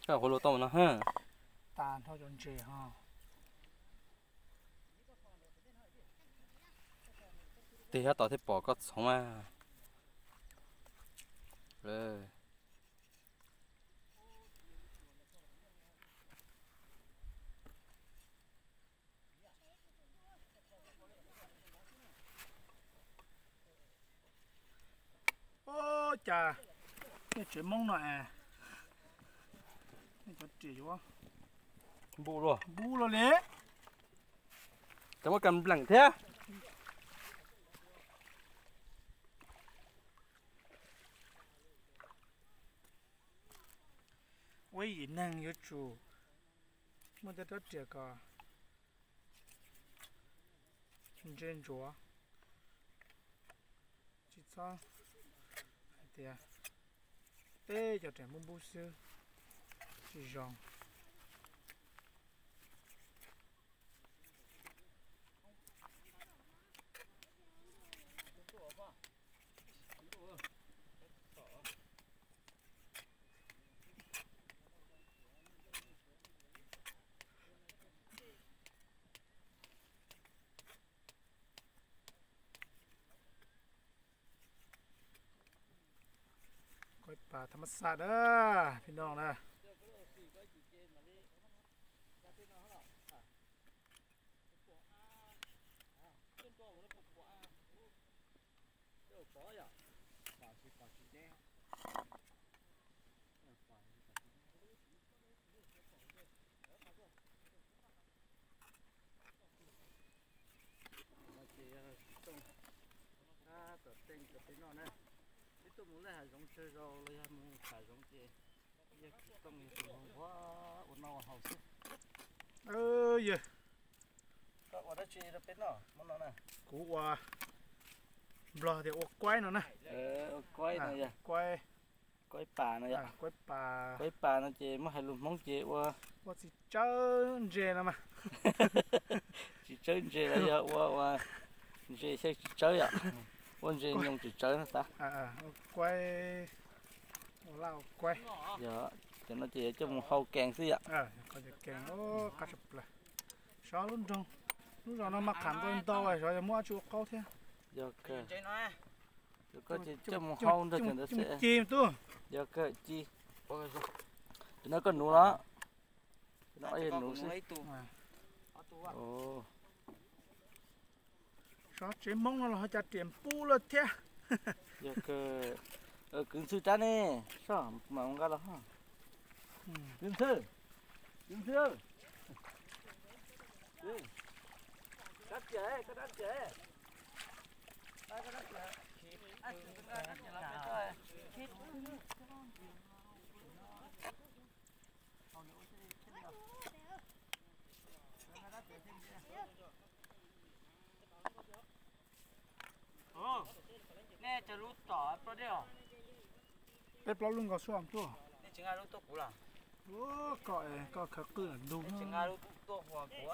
Koj hu lus tau mus no ha. Tas nrho cov ntses ho. Tig thiab tod thiaj pom koj txhoov mas. Ua cas nej tsev Hmoob no es nej cov riam yuav npu luaj, npu luaj li. Cov muaj kas npleem thiab. Ua ib yim neeg yuav tsum muaj tej rab riam kom ntse ntsuav, tsis txhob hais tias peb cov riam npub npub xwb tsis zoo. Kuaib pas tham mas xaj na, peb noj na. Ces yog tsis tooj, tom teej rau peb noj na. Peb tuaj mus lej hav zoov tsawg zaus los yog mus hav zoov ces yog tsis tooj yog tus ua ua noj ua haus xwb. Yawg, koj ua dab tsi rau peb noj hmo no na? Kuv ua, Nplog tias ua kuaib no na. Ua kuaib no yog kuaib, kuaib pas no yog kuaib pas. Kuaib pas no ces muab hais lus Hmoob ces ua, ua txiv tsawb ntse no mas. Txiv tsawb ntse los yog ua, ua ntse xyaw txiv tsawb yom. Ua ntse nyoos txiv tsawb no tas. Ua kuaib, ua laj ua kuaib. Yog, cov no ces coj mus hau kees xwb yom. Kees, qab tshaj plaws. Sov lub nroog, lub zos no mas qham ntau ntau, sov yog muab dab tsi ua qaub thiab. Yog kawg. Koj ces coj mus hau nrog cov ntawd xwb. Ci tub. Yog kawg ci. Tus no koj nuv los? Tus no yog nuv xwb. Sov tsev Hmoob no los ho cas riam npub lawm thiab. Yog kawg. Kwv Ntxhw rab ne, soj mas nqa los. Kwv Ntxhw, Kwv Ntxhw, rab riam, koj rab riam. Nej cog lub tom plaub dej os. Peb plaub lub nkaus xwb tuaj. Nej tsis nqa lub tuaj kuv los? Koj, koj khawv qwj lam ntug. Tsis nqa lub tuaj huas kuv.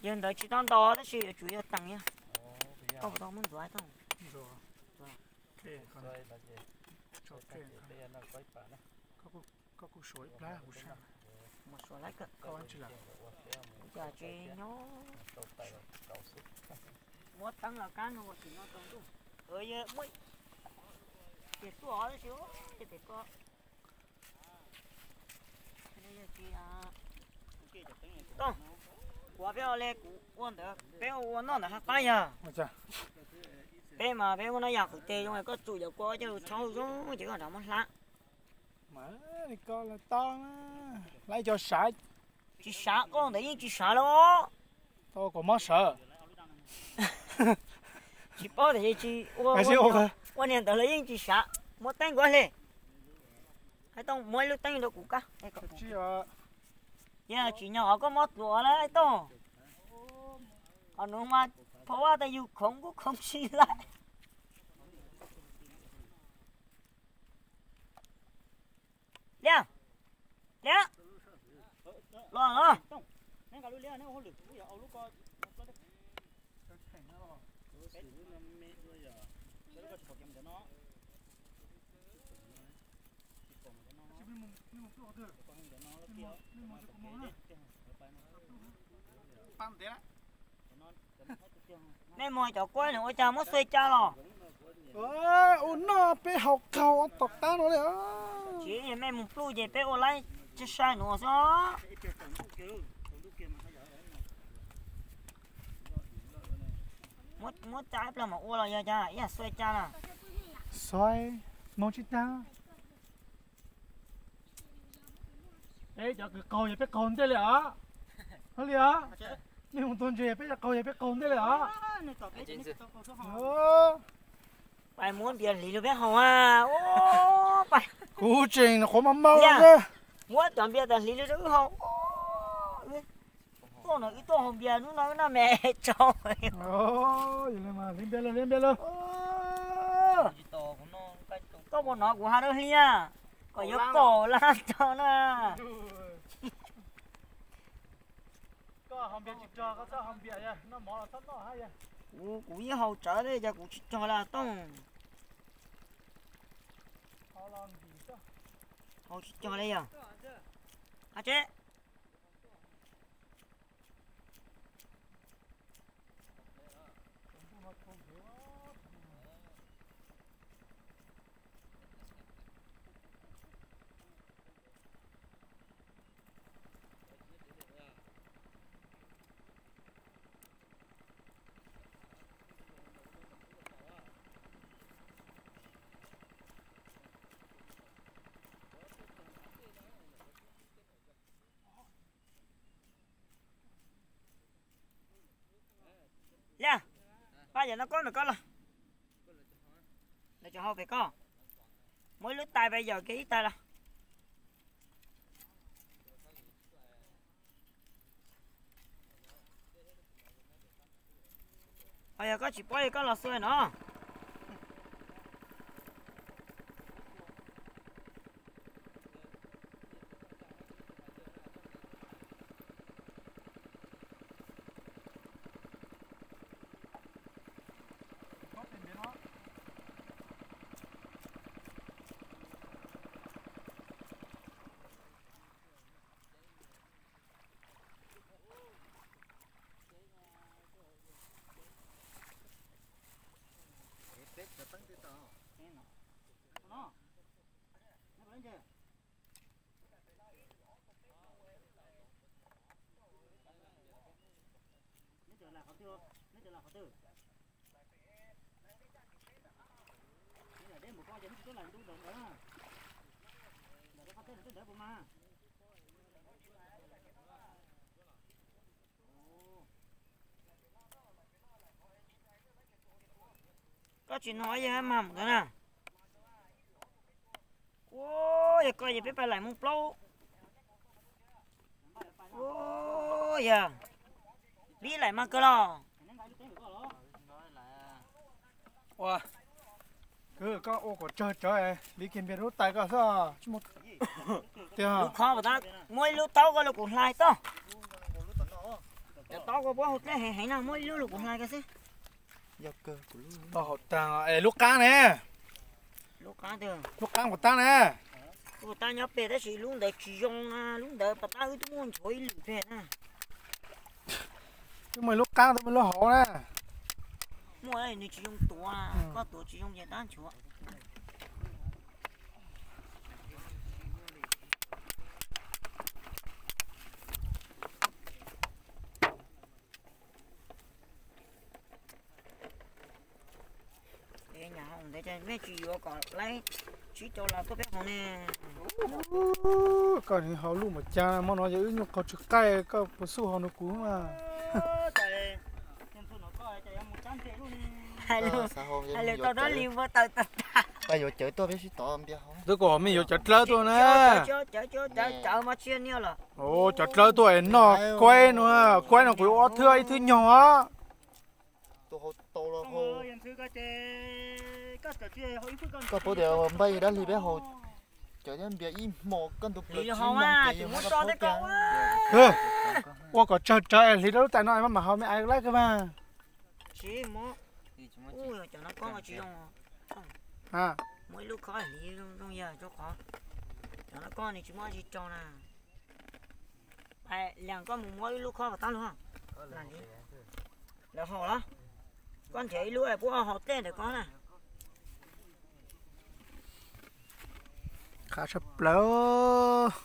Yog ntawd tsis tau ntau tab sis yuav tsum yog tees yog. Koj puas tau muab ntxuav tau? Koj kuj suav ib plab kuv sab. Mus suav lawm kawg. Ua cas tsis nyob. Muab teeb los kab no ua tsis nyob tau ntuj. Yog muab ces tuaj tab sis ces ko. Kuv peb ua le kuv ua ntawd peb ua noj ntawd haj qab yog. Peb mas peb muab noj yam qhwv tes zoo, koj tsum yam kua coj tshoob zoo ces koj nrad muab hlab. Hlab ib co sav. Tsis sav, koj ntawd yeej tsis sav los. Tau kom mob sawv. Tsis paub tias tsis ua, ua niag ntawd los yeej tsis sav, muab teeb nkuav hle. Tooj muab ib lub teeb rau kuv kab. Yog tsim nyog qhov koj mob tluav lawm Tooj. Qhov nuav mas phau vaj tas yug khoov kuj khoov tsis lawm. Liab, liab, los los. Mej muag cov kuab no ua cas muab xuas cas los? Ua noj peb haus qaug tom qab no li. Tsis, mej mus pluj ces peb ua laib sai sai nuav xwb. Muab caj ib plag mam ua los yog cas ib yam xuas cas na. Xuas, moog tsis tag. Peb cov kws qaug yog peb qaug ntej li os. Hab li os. Mej mus tug ntses peb cov qaug yog peb qaug ntej li os. Pais muab npias hliv rau peb haus a. Kuv tseem qhuav mas mau. Muab cov npias tas hliv rau wb haus. Tuaj no wb tuaj haus npias hnub no wb noj me tsau. Hliv npias lawm, hliv npias lawm. Koj puas hnov kuv has rau hliv a, kom yuav kaum lab tsau na. Kuv, kuv yeej haus tsawv thiab cas kuv tsis cog li Tooj. Haus tsis cog li yog. Ab tsev. Liab, pab yam no koj ntawm koj los. Lawv tsis hau pem koj. Muab ib lub tais pes yawm kiag ib tais los. Ho yog koj tsis paub es koj los xuas no. Neb cov lam qhov twg? Neb cov lam qhov twg? Neb lam deb mus koj ces neb tsis txawj lam ntu ntawd ntawd na. Lam rau qhov tej ntawd puas mas? Koj tsis nug yog mas ntawd na. Ua yog koj yog peb pais laim moos plaub. Ua yog, Vib laim mas kawg los. Ua, koj ua kom tsawg tsawv, Vib kiag npias rau lub tais koj xwb. Tiag. Lub khob tab muab ib lub taub koj los kuv hlais tau. Cov taub koj puab hau dlej heev heev na, muab ib lub los kuv hlais koj xwb. Tau hau tag es lub qaab ne. Lub qaab twg? Lub qaab puas tab ne. Lub puas tab nyob pem tab sis lub ntawd tsis zoo na, lub ntawd puas tab wb twb muaj nchuav ib lwm pem na. Twb muaj lub qaab twb muaj lub hauv na. Muaj nws tsis zoo tuav, koj tuav tsis zoo ces tab nchuav. Mej tsis yuav kom laib tsib rau los tuaj peb haus ne. Koj hau luj mas cas, hmo no yog wb nyuaj qau tsis qaij, koj puas xub hau nrog kuv mas. Hais lus tau dab li npua taws tas tas. Twb kom mej yuav cov dlawb tuaj na. Cov dlawb tuaj es noj kuaib no, kuaib no kuv yuav ob thwb ib thwb nyog os. Koj paub tias npaj dab li peb haus cov npias ib hmo koj ntu plaws tsib moos ces yog muab rau paub tiag. Ua kom tsawg tsawg es hliv rau lub tais no es maj mam haus me ais lawm kawg mas. Cov no koj tsis zoo, muab ib lub khob hliv zoo zoo yawg rau qhov cov no koj nws tsis muaj dab tsi rau na. Leej koj mus muab ib lub khob kom tab luag, lawv haus los, koj nrhiav ib lub es puab haus tej ntawm koj na. Qab tshaj plaws.